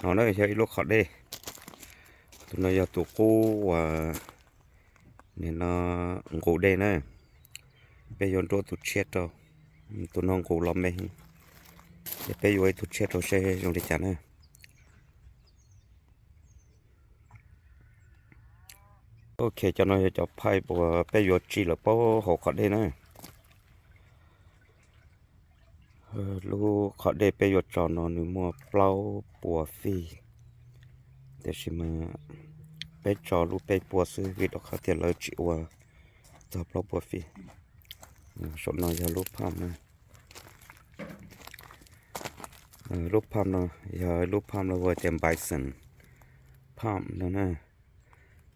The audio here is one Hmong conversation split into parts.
No na yog ib lub qhov dej. Tus no yog tus qub uas nim no nqus dej na. Peb yuav nruab tus tshiab rau. Tus no nqus los me heev, ces peb yuav ib tug tshiab rau seb zoo li cas na. Ok, cov no yog cov pipe uas peb yuav tsim lawm puag hauv qhov dej na. Lub qhov dej peb yuav tso no nws muaj plaub puas feet, tiam sis mas peb tso lub peb puas xwb vim rau qhov tias lawv tsis ua txog plaub puas feet. Saum no yog lub pump na. Lub pump no yog lub pump lawv hu tias Bison pump no na.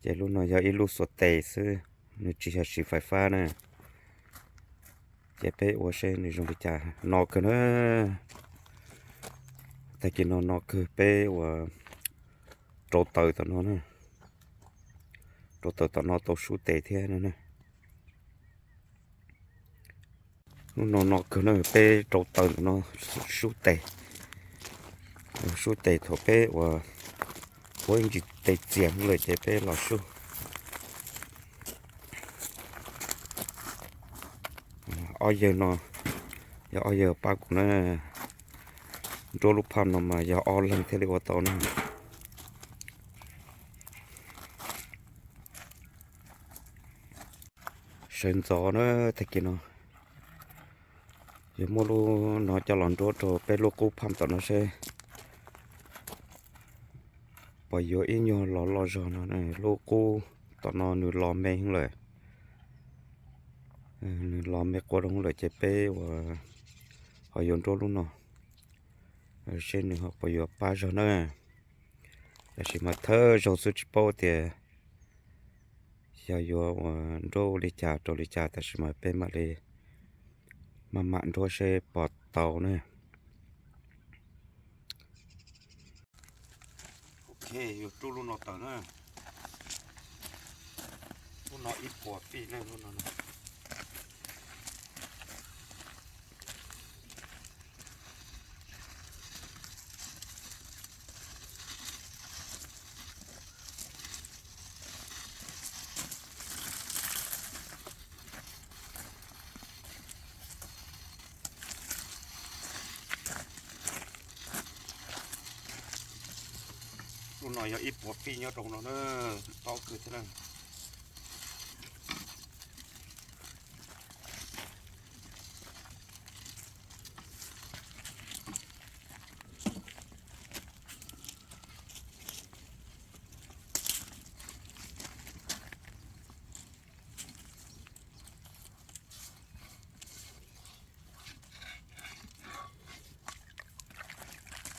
Ces lub no yog ib lub xuas tes xwb, nws tsis yog siv fais fab na. Ces peb ua seb nws zoo li cas no kawg na. Tag kis no no kawg peb ua rau taws tom no na. Rau taws tom no tau sub tes thiab no na. Lub no no kawg na, peb rau taws ntawm no sub tes. Sub tes thaum peb uas ua ib ntsis tes txias lawm ces peb los sub. Ob yawg no yog ob yawg pab kuv na. Nruab lub pham no mas yog ob leeg thiaj li ua tau na. Sawv ntxov na, tag kis no yuav muab lub no coj los nruab rau peb lub qub pham tom no seb puas yuav ib nyuag los loj zog no. Lub qub tom no nws los me heev lawm, nws los me quav zoo lawm ces peb ua ho yuav nruab lub no seb nws ho puas yuav pab zog na. Tab sis mas thawj zaug xwb tsis paub tias xyov yuav ua nruab ua li cas rau li cas, tab sis mas peb mam li maj mam nruab seb puas tau na. Ok, yuav rub lub no tawm na. Lub no ib puas feet na, lub no na. Lub no yog ib puas feet nyob rau no na, tob kawg thiab na.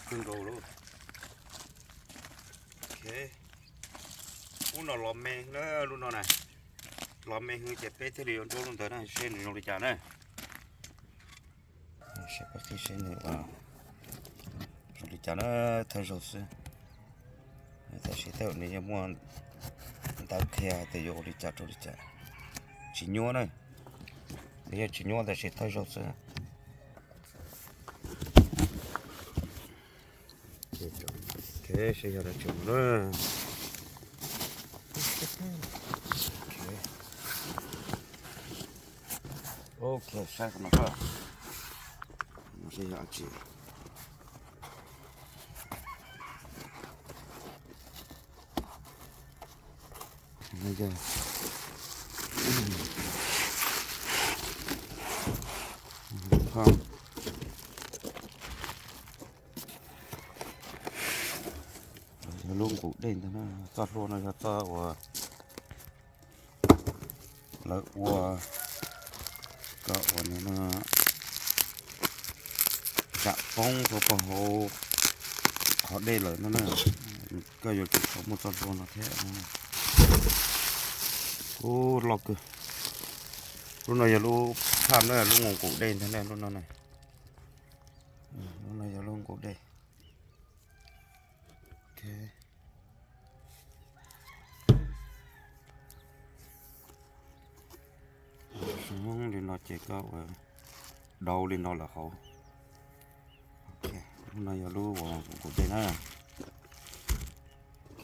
Kawg nkaus lawm. Ok, lub no los me na, lub no na, los me heev ces peb thiaj li yuav nruab lub ntawd na, seb nws zoo li cas na. Seb peb qhib seb nws ua zoo li cas na, thawj zaug xwb. Tab sis tej zaum nws yeej muaj ntawv qhia hais tias yuav ua li cas rau li cas. Tsis nyuaj na, nws yeej tsis nyuaj tab sis thawj zaug xwb. Ok, seb yog dab tsi mus na. Ok, saib qhov no, no seb yog dab tsi. Yog lub nqus dej ntag na, txoj hlua no yog txoj uas lawv ua kom ua no zam foob rau puag hauv qhov dej lawm no na. Koj yuav tsum tau muaj txoj hlua no thiab. Ub, loj kawg. Lub no yog lub phaj na, lub nqus dej ntag na, lub no na. Lub no yog lub nqus dej. Ok. Li no ces koj ua dau li no lawm hauv. Ok, lub no yog lub uas nqus dej na.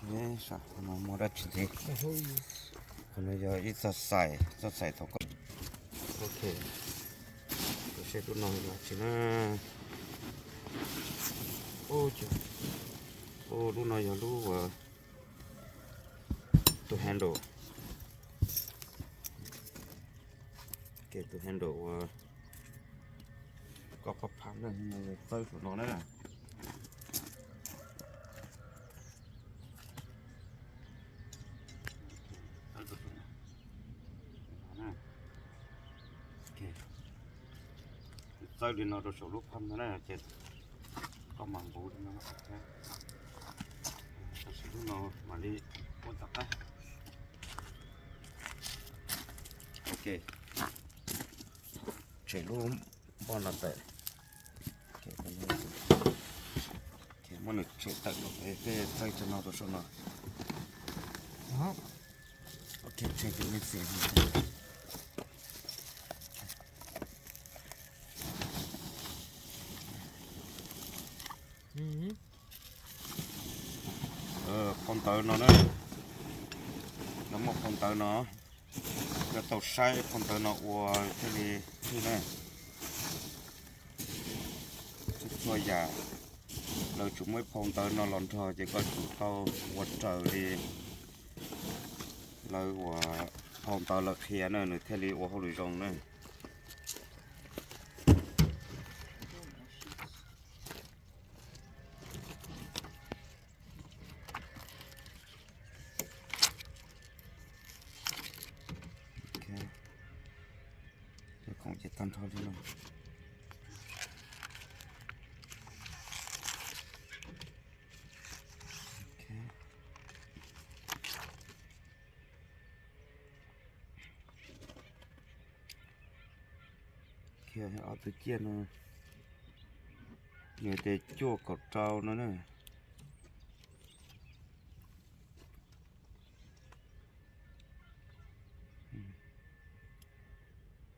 Saib no muaj dab tsi ntxiv. Qhov no yog ib txoj xais, txoj xais thaum koj, ok, seb lub no yog dab tsi na. Ub, lub no yog lub uas tus handle, tus handle uas koj pab phab na, txawb saum no na. Txawb li no rau saum lub phab no na, ces koj mam nqus li no. Tam sim lub no mam li ua tom qab. Ok, tshem lub npoj no tawm. Muab nws tshem tawm los peb txawb cov no rau saum no. Ok, tshem cov me xiav. Phau ntawv no na, no muaj phau ntawv no, yuav tau saib phau ntawv no ua thiaj li txhij na. Txhua yam lawv tsuas muaj ib phau ntawv no los nrog ces koj tsum tau ua raws li lawv uas phau ntawv lawv qhia na nws thiaj li ua hauj lwm zoo na. Cov khoom ces tag nrho li no. Ob tug ciaj no nws tias cuaj kaum rau no na.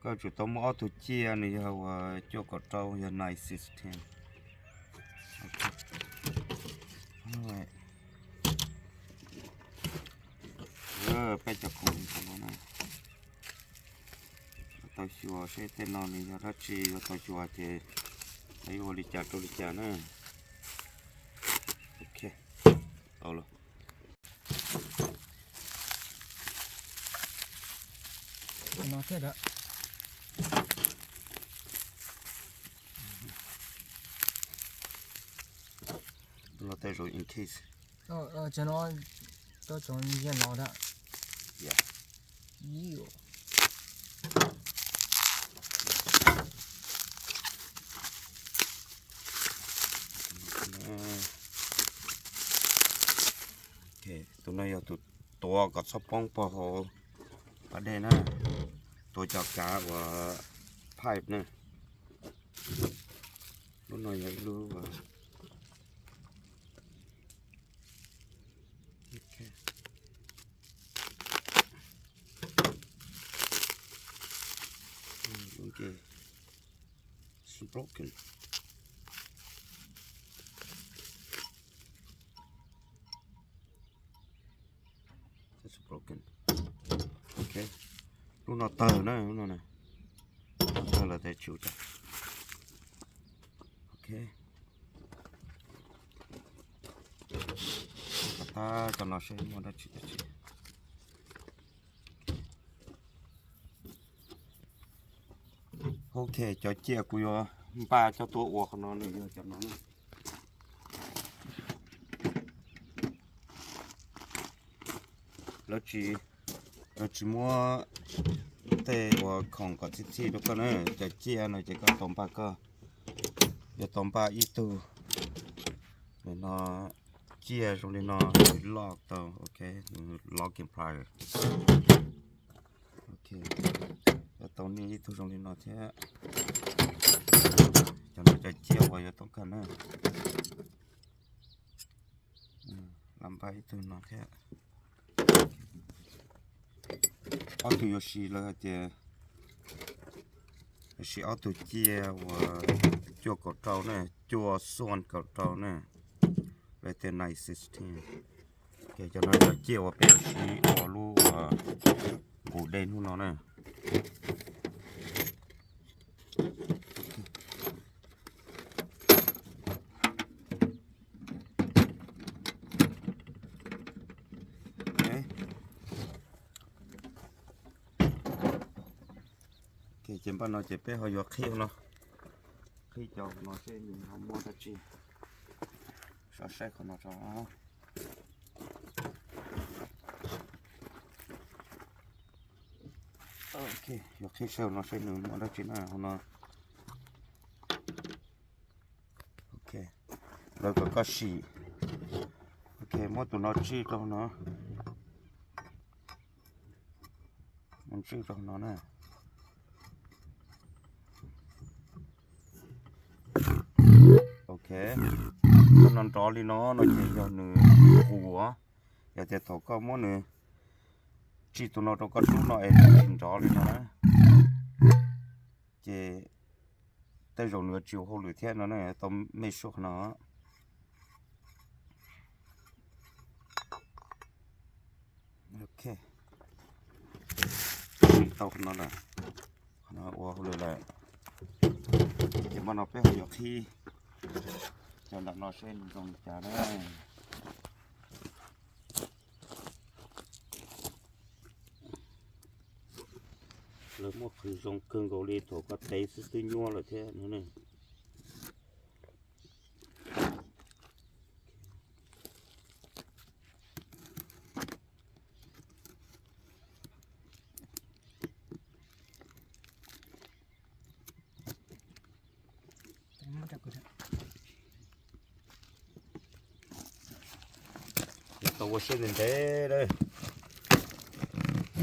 Koj tsum tau muaj ob tug ciaj nws yog uas cuaj kaum rau yog nine sixteen. Peb cov khoom no na, tau xyuas seb tej no nws yog dab tsi, yuav tau xyuas ces yuav ua li cas rau li cas na. Ok, tau los. Los tej zaum in case. Tus no yog tus tuav kom txhob poob pog hauv pas dej na, tuav cov kav uas pipe na. Lub no yog ib lub Ok, lub no tawg na, lub no na, tawg lawm tes tsum tas. Ok, tab cov no seb muaj dab tsi dab tsi. Ok, cov ciaj kuv yuav npaj coj tuaj ua qhov no nws yog cov no. Lawv tsis, lawv tsis muab tej uas khoom kom txhij txhij rau koj na, cov ciaj no ces koj tau npaj koj, yuav tau npaj ib tug no, ciaj zoo li no, loj tau, ok, locking pliers. Ok, yuav tau nej ib tug zoo li no thiab. Cov no cov ciaj uas yuav tau kawg na. Los npaj ib tug no thiab. Ob tug yuav siv lawv hais tias, siv ob tug ciaj uas cuaj kaum rau na, cuaj xuaj kaum rau na, lawv tias nine sixteen. Ok, Ces cov no cov ciaj uas peb yuav siv ua lub uas nqus dej hnub no na. Ces npaj no ces peb ho yuav qhib no, qhib cov no seb nws ho muaj dab tsi. Sov saib qhov no tso. Yuav qhib saib no seb nws muaj dab tsi na hauv no. Ok, lawv kom koj sim. Ok, muab tus no tsij rau no. Tsij rau no na. Ok, no nrov li no no ces yog nws qus. Yog tias thaum koj muab nws tsij tus no rau koj rub no es nws tsis nrov li no na, ces tej zaum nws tsis ua hauj lwm thiab no, tau mej suab qhov no. Ok, tau qhov no lawm, qhov no ua hauj lwm lawm. Ces npaj no peb ho yuav qhib cov nram no seb nws zoo li cas na. Lawv muaj qhwv zoo kawg nkaus li, thaum koj tev xwb twb nyuaj lawm thiab no ne. Tau ua siab ntev ntev,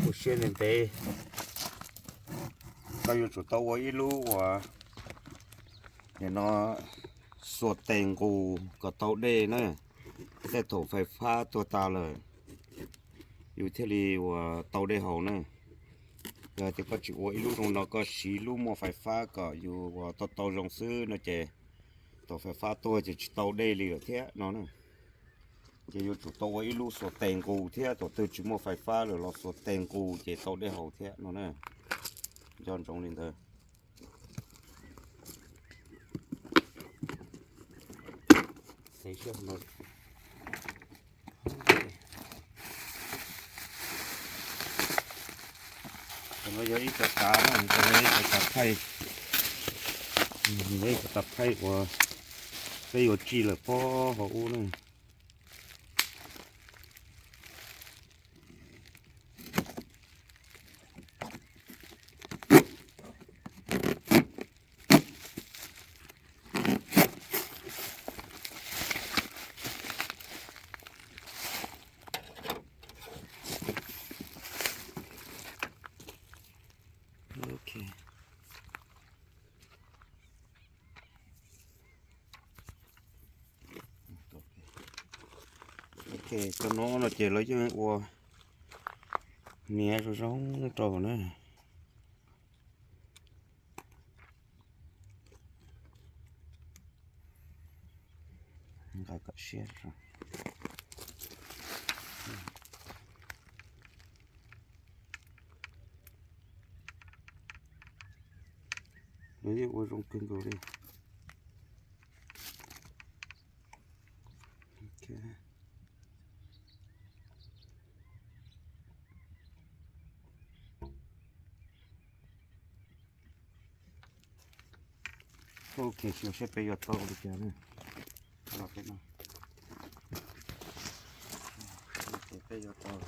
ua siab ntev ntev. Koj yuav tsum tau ua ib lub uas nim no xuas tes nqus kom tau dej na, tej thaum fais fab tuag tas lawm yus thiaj li uas tau dej haus na. Yog tias koj tsis ua ib lub zoo no, koj siv lub muaj fais fab kom yus uas tau tau zoo xwb no ces thaum fais fab tuag ces tsis tau dej li lawm thiab no na. Ces yuav tsum tau ua ib lub xuas tes nqus thiab, thaum twg tsis muaj fais fab lawm los xuas tes nqus ces tau dej haus thiab no na. Nco ntsoov li ntawd. Cov no yog ib cov tav, cov no yog ib cov tav phaij, ib cov tav phaij uas peb yuav tsij lawm pob hauv ub na. Ok, cov no no ces lawv yeej ua niam zoo zoo rau na. Nqa kom siab. Lawv yeej ua zoo kawg nkaus li. Ok, xyov seb peb yuav tau li cas na. Peb yuav tau.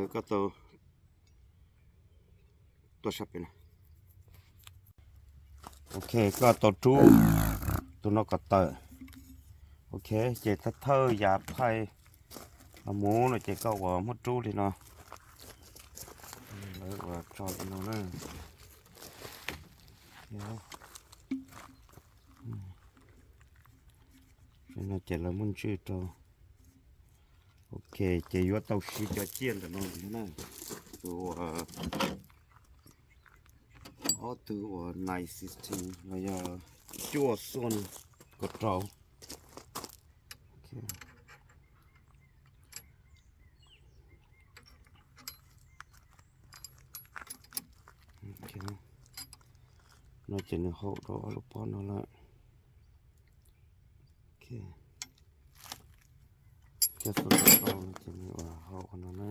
Koj tau tuaj sab pem no. Ok, koj tau rub tus no kom tawm. Ok, ces thawj thawj yav phaij los mus no ces koj uas muab rub li no. Lawv ua tso li no na. Ces no ces lawv muab ntswj rau. Ok, ces yuav tau siv cov ciaj ntawm no na. Tus uas, ob tug uas nine sixteen los yog cuaj xoom kaum rau. No ces nws haum rau ob lub pob no lawm. Cov xu tau no ces nws ua haum no na.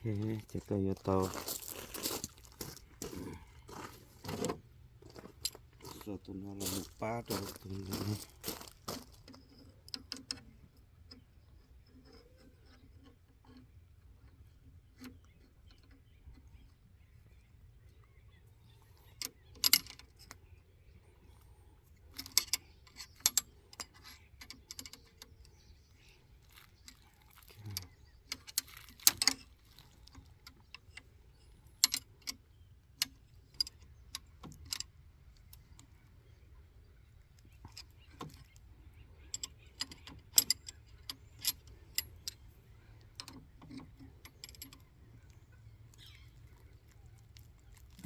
Ok, ces koj yuav tau xuas tus no los mus pab rau tus ntawd.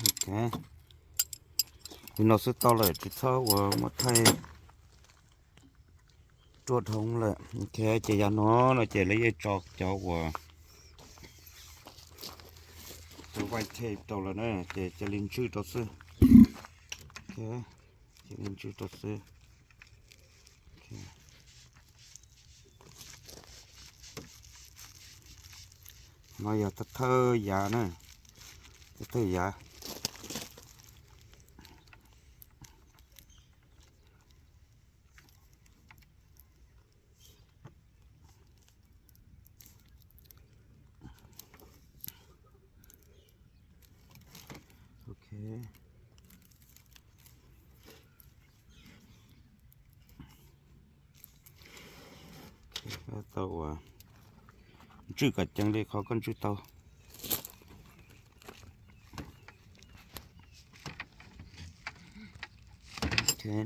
Ok, li no xwb tau lawm, tsis txhob uas muab thaij ruaj dhau lawm. Ok, ces yav no no ces lawv yeej tso cov uas tus white tape rau lawm na, ces cia li ntswj rau xwb. Ok, cia li ntswj rau xwb. No yog thawj thawj yav na, thawj thawj yav. Ok. Tau uas ntswj kom ceev li qhov koj ntswj tau.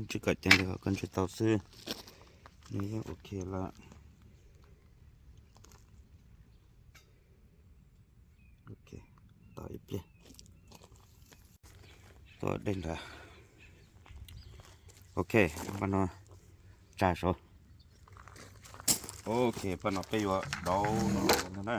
Ntswj kom ceev li qhov koj ntswj tau xwb. Nws yeej ok lawm. Ok, tos ib pliag. Tua dej nrad. Ok, pab no tsa saud. Ok, pab no peb yuav dauv no na.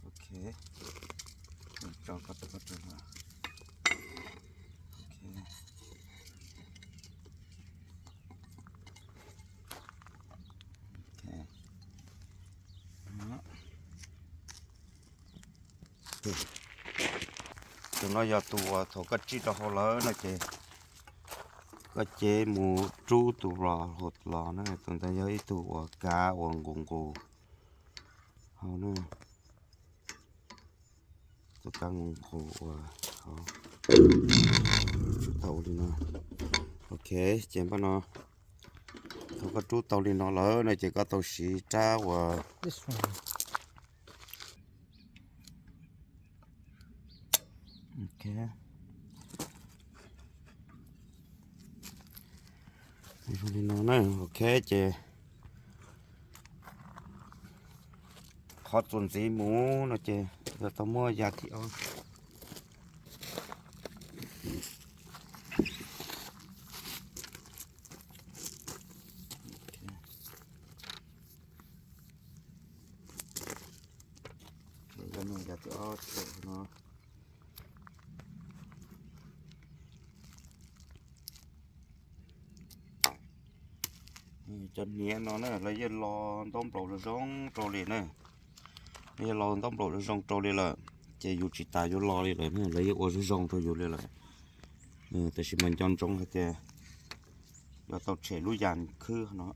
Ok, tso koj tus koj tso. Ok. Tus no yog tus uas thaum koj tsij rau hauv lawm no ces koj cev mus rub tus los hauv los na, tus ntawd yog ib tug uas kav uas nqus nqus hauv na. Tus kav nqus nqus uas hauv. Tau li no. Ok, ces npaj no thaum koj rub tau li no lawm no ces koj tau siv rab uas li no na. Ok, ces qhov txuas ntxiv mus no ces yog tau muab ya thib ob. no. Cov hniav no na lawv yeej los ntaub nplaum zoo zoo rau li na. Yeej los ntaub nplaum zoo zoo rau li lawm, ces yus tsis tas yuav los li lawm, lawv yeej ua zoo zoo rau yus li lawm. Tab sis mas nco ntsoov hais tias yuav tau tshem lub yas khwb no.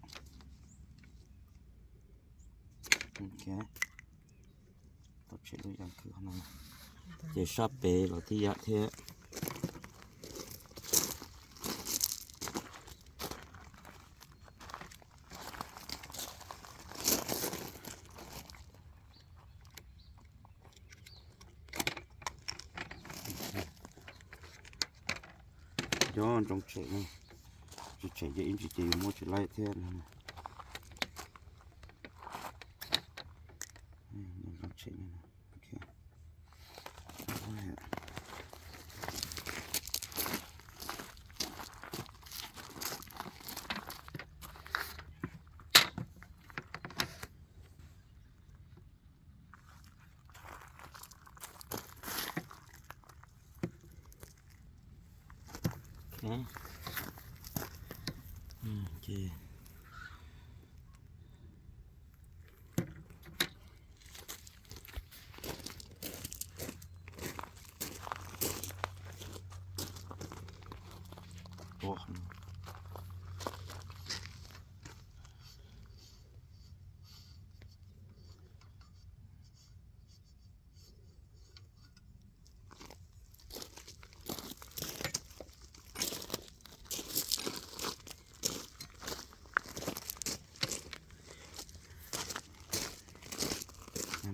Tau tshem lub yas khwb no, ces sab pem los tib yam thiab. Nco ntsoov tshem, tsis tshem ces ib ntsis ces yus muab tsis laib thiab.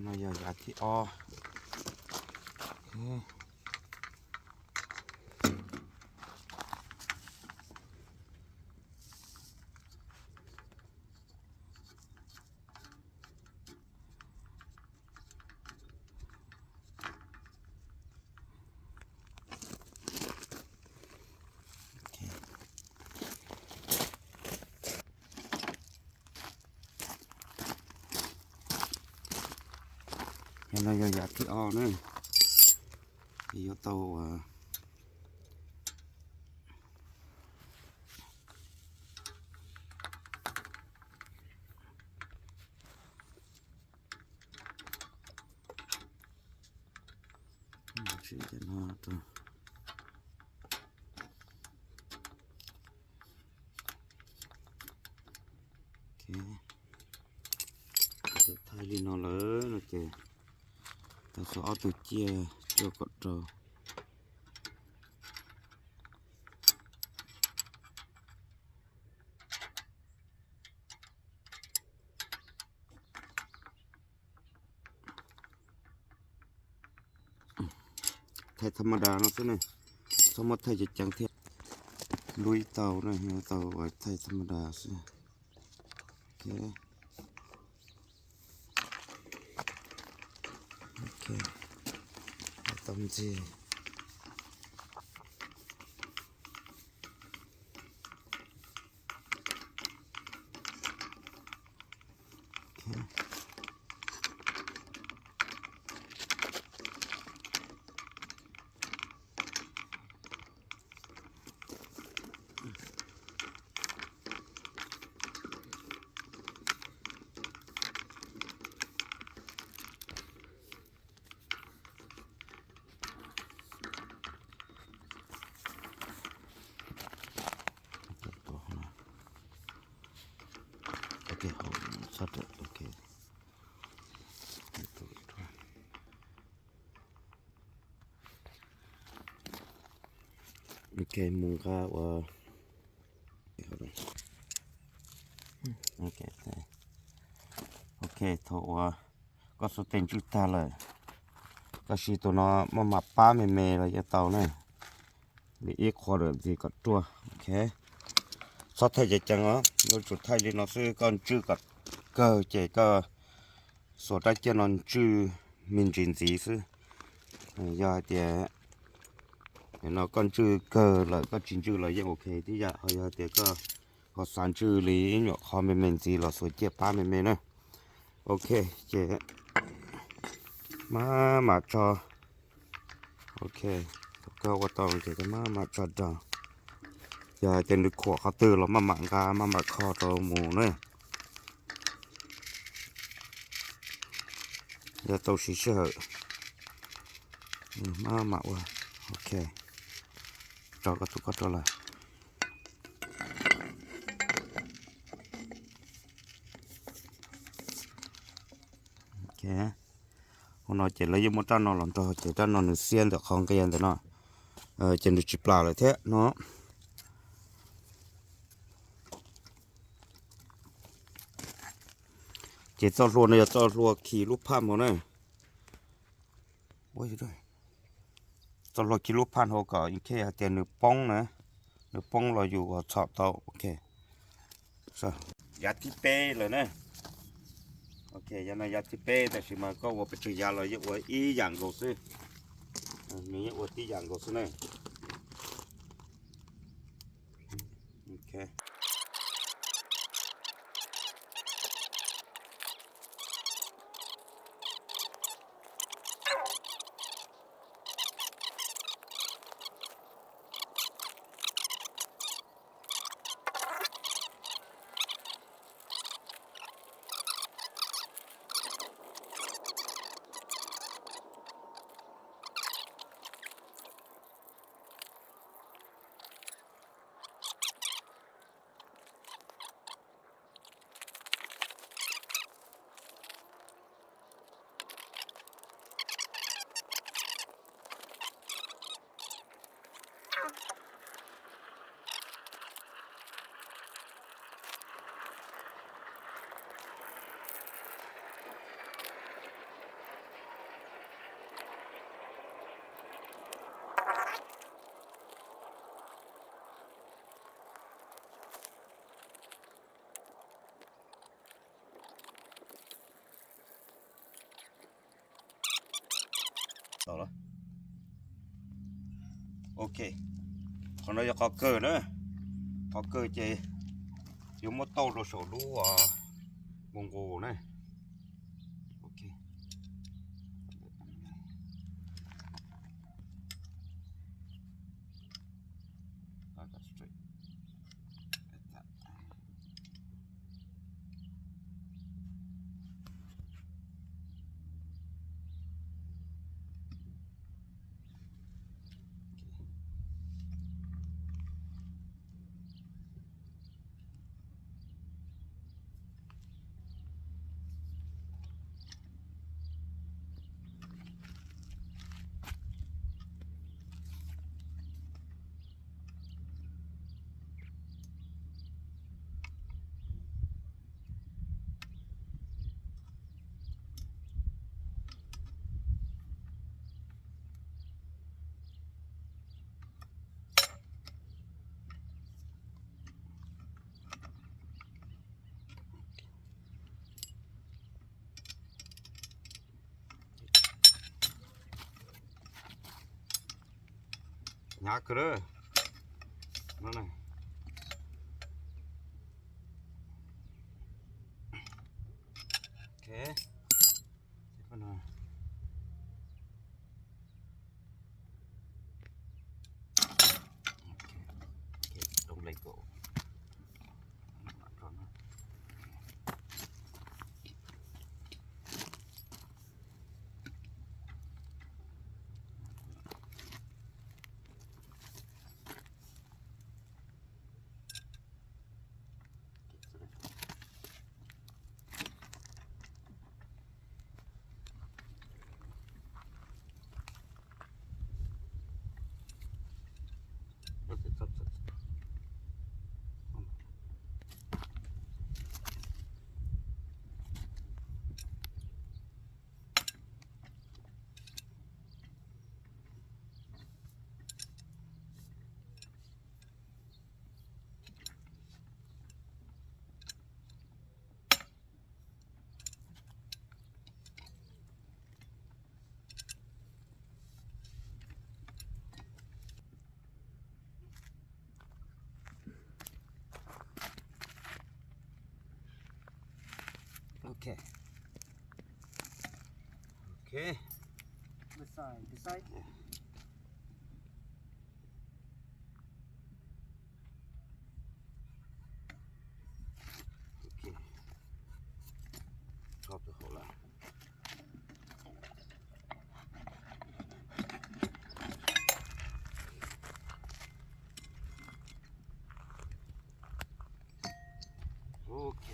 No yog yam thib ob. Yog no yog yam thib ob na, yuav tau Thaij li no lawm no ces tau xuas ob tug ciaj cuaj kaum rau. Thaij thaj ma das no xwb ne, txhob muab thaij ceev ceev thiab. Lub ib tau na, tau thaij thaj ma das xwb. Tau ntxiv. Ok, mus nqa ua. Ok, thaum uas koj xuas tes ntswj tag lawm, koj siv tus no muab mam pab me me los yeej tau na. Li ib qho ntxiv kom ruaj. Ok, txhob thaij ceev ceev os, yuav tsum thaij li no xwb, koj ntswj kom kawg ces koj xuas rab ciaj no ntswj me ntsis ntxiv xwb. Yog hais tias no koj ntswj kawg lawm koj tsis ntswj los yeej ok tib yam, ho yog hais tias koj ho xav ntswj li ib nyuam qho me me ntxiv los xuas ciaj pab me me na. Ok, ces Maj mam tso. Ok, thaum koj ua tau ces maj mam tso down. Yog hais tias nws khuam qhov twg los maj mam nqa maj mam kho rau mus na. Yog tau siv sij hawm, maj mam ua. Ok, tso koj tus koj rau lawm. Hauv no ces lawv yeej muab rab no los nrog, ces rab no nws xiab ntawm qhov nqia ntawm no, ces nws tsis plam lawm thiab no. Ces txoj hlua no yog txoj hlua khi lub phaj hauv na. Txoj hlua khi lub phaj hauv kom in case hais tias nws poob na, nws poob los yus txhom tau. Ok, yav thib peb lawm na. Ok, yav no yav thib peb, tab sis mas koj ua pes tsawg yav los yeej ua ib yam nkaus xwb. Nws yeej ua tib yam nkaus xwb na. Ok. Ok, qhov no yog qhov kawg na. Qhov kawg ces yuav muab tauj rau saum lub nqus nqus na. Ok. Hnyav kawg lawm. Ok. Ok. Ok. Sai, sai. Ok. Tso rau hauv lawm. Ok.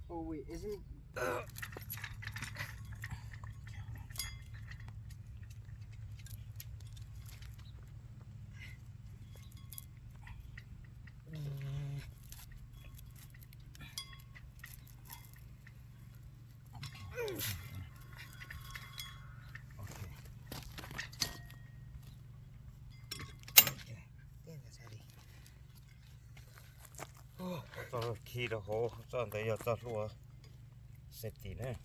Oh, wait, isn't... Txoj khi rau hauv, txoj ntawd yog txoj hlua safety na.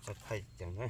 Txhob thaij ceev na.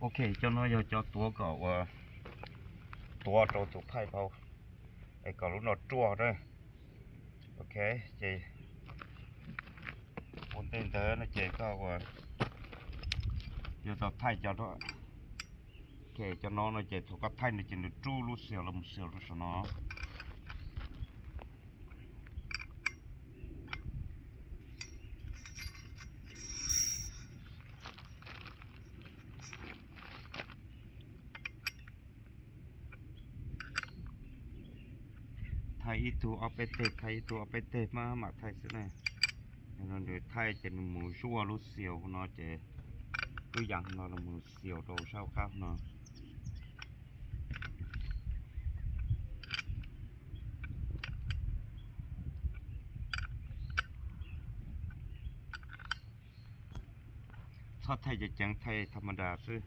Ok, cov no yog cov tuav kom ua, tuav rau tus thaij phau es kom lub no ruaj na. Ok, ces ua ntej ntawd no ces koj ua, yuav tau thaij cov, ok, cov no no ces thaum koj thaij no ces nws rub lub xaus los mus xaus rau saum no. Thaij ib tug ob peb teg, thaij ib tug ob peb teg mas mam thaij xwb na. No nws thaij ces nws mus zuaj lub xaus no ces lub yas no los mus xaus rau sab qab no. Txhob thaij ceev ceev, thaij tha ma das xwb.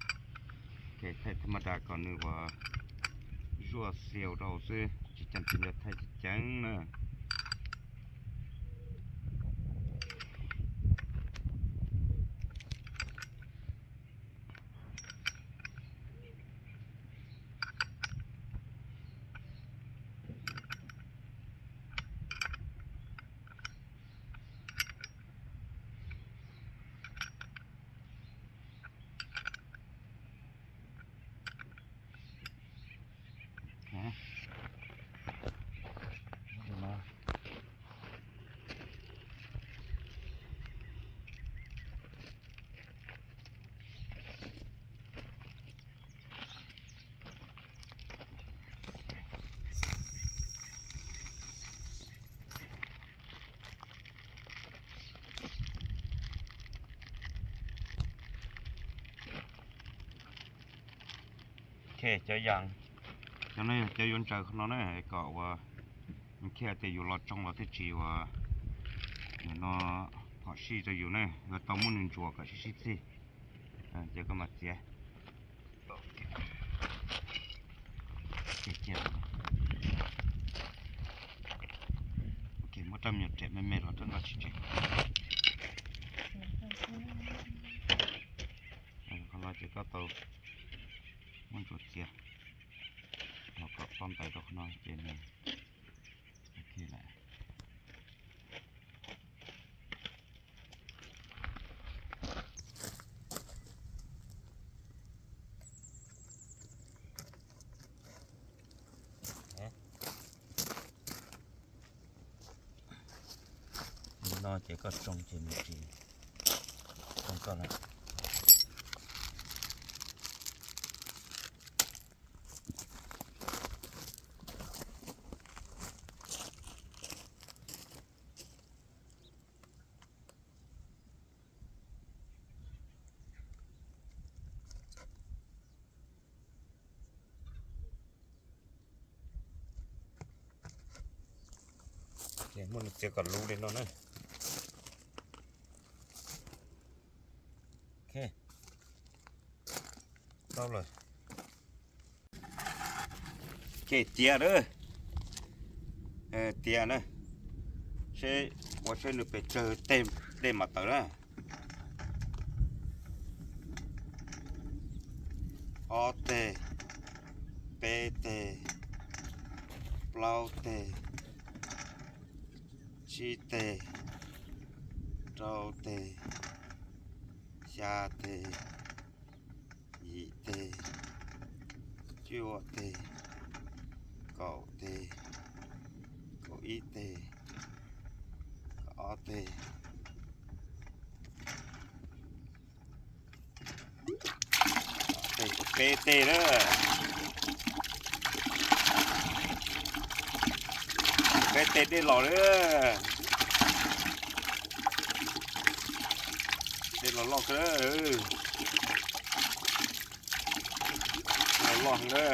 Thaij tha ma das kom nws ua zuaj xaus rau xwb, tsis cam tsis nco thaij ceev ceev na. Ok, cov yas, cov no yog cov yuav ntsaws qhov no na, kom ua, thiaj tias yus los tsoo los thiaj tsis ua, no phom sij rau yus na, yuav tau muab nws ntsuas kom sib sib txig. Ces koj mam txiav. Muab rab me nyuam riam me me los rab no tsis tseg. Qhov no ces koj tau muab ntsuas txiav, los kom tau ntais rau qhov no ces nws, ok lawm. No ces koj tsoo ces nws tsis tsoo koj lawm. Muab nws txiav kom luv li no na. Ok, tau lawm. Ok, tiav lawm. Tiav na, seb ua seb nws pes tsawg teg dej mam tawm na. Ob teg, peb teg, plaub teg, tsib teg, rau teg, xya teg, yim teg, cuaj teg, kaum teg, kaum ib teg, kaum ob teg, peb teg na. Peb teg dej los na. Dej los loj kawg. Los loj na.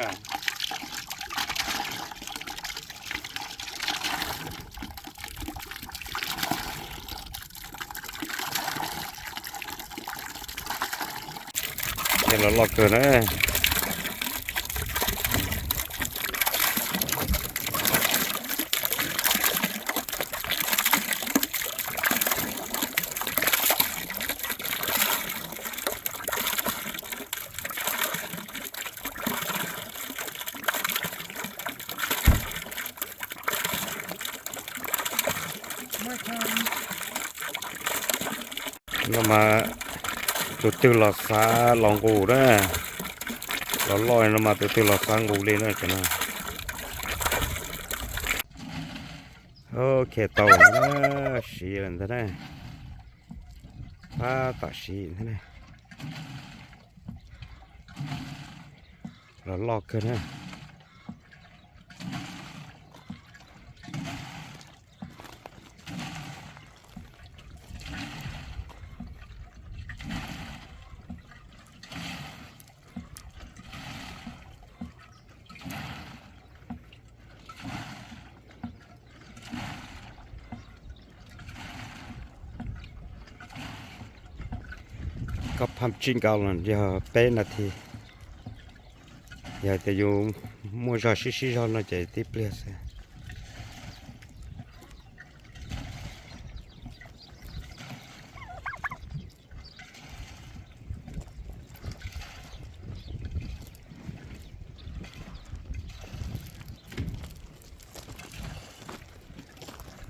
Dej los loj kawg na. No mas tus twg los xav los nqus na, los loj no mas tus twg los xav nqus li na cov no. Ok, tau lawm na, siv lawm ntag na. Tab tom siv ntag na. Los loj kawg na. Koj pham tsib nkaus los yog peb nas this. Yog tias yus muaj zog sib sib zog no ces tib pliag xwb.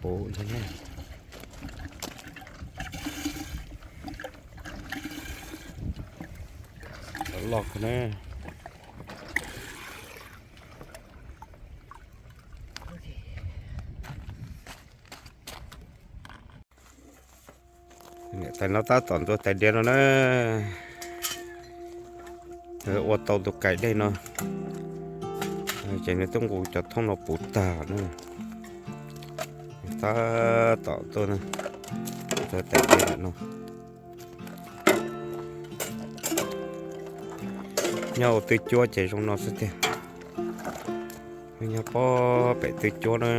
Puv li na. Loj kawg na. Niam tais no tab tom ntxuav tais diav no na. Ua tau tus kais dej no ces nws twb nqus cov thoob no puv tag na. Tab tom tuaj ntxuav tais diav no. Nyob hauv tw cuab ces zoo no xwb tiag. Nyob pob pem tw cuab na.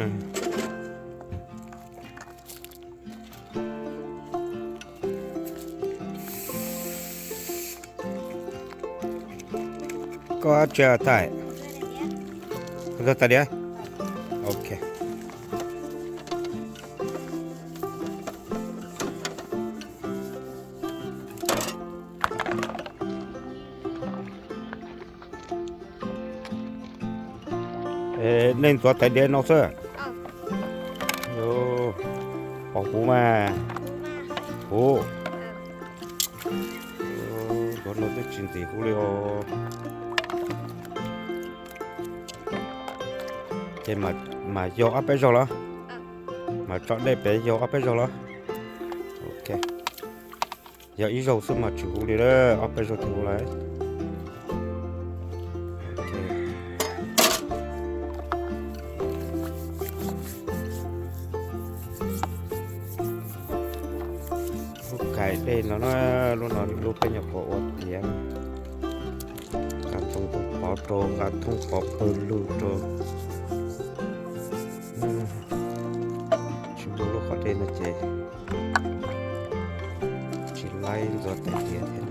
Koj tsis tais, koj tais diav. Ok. Nej ntxuav tais diav no xwb. Pom huv mas. Huv. Ntxuav no twb tsis ntxim huv li os. Ces mam yog ob peb zaug los? Mam tso dej pem yog ob peb zaug los? Ok. Yog ib zaug xwb mas tsis huv li, ob peb zaug tsis huv lawm. Lub kais dej no na, lub no lub peb nyuam qhuav ua tiav. Nqa thooj pov rau, nqa thooj pov pawg lug rau. Tsis muaj lub qhov dej no ces tsis laib ntxuav tais diav thiab.